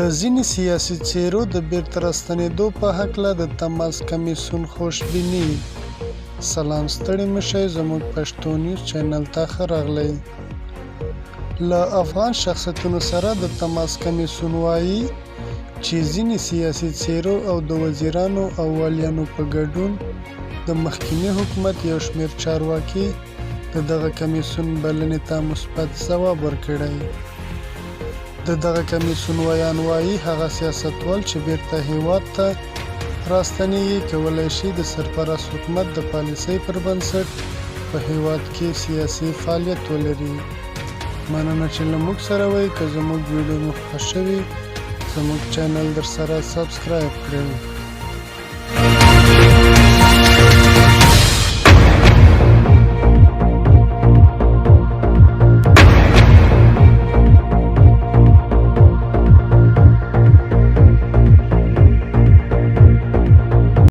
د ځینې سیاسي څېرو د بیرته راستنېدو په هکله د تماس کمیسیون خوشبیني. سلام ستړي مه شئ زموږ پښتو نیوز چینل ته ښه راغلئ. له افغان شخصیتونو سره د تماس کمیسیون وايي چې ځینې سیاسي څېرو او د وزیرانو او والیانو په ګډون د مخکیني حکومت یو شمېر چارواکي د دغه کمېسیون بلنې ته مثبت ځواب ورکړی. د دغه کمېسیون ویاند وايي، هغه سیاستوال چې بېرته هېواد ته راستنېږي، کولای شي د سرپرست حکومت د پالیسۍ پر بنسټ په هېواد کې سیاسي فعالیت ولري. مننه چې له موږ سره وئ، که زموږ ویډیو مو خوښه شوې، زموږ چینل درسره سبسکرایب کړئ.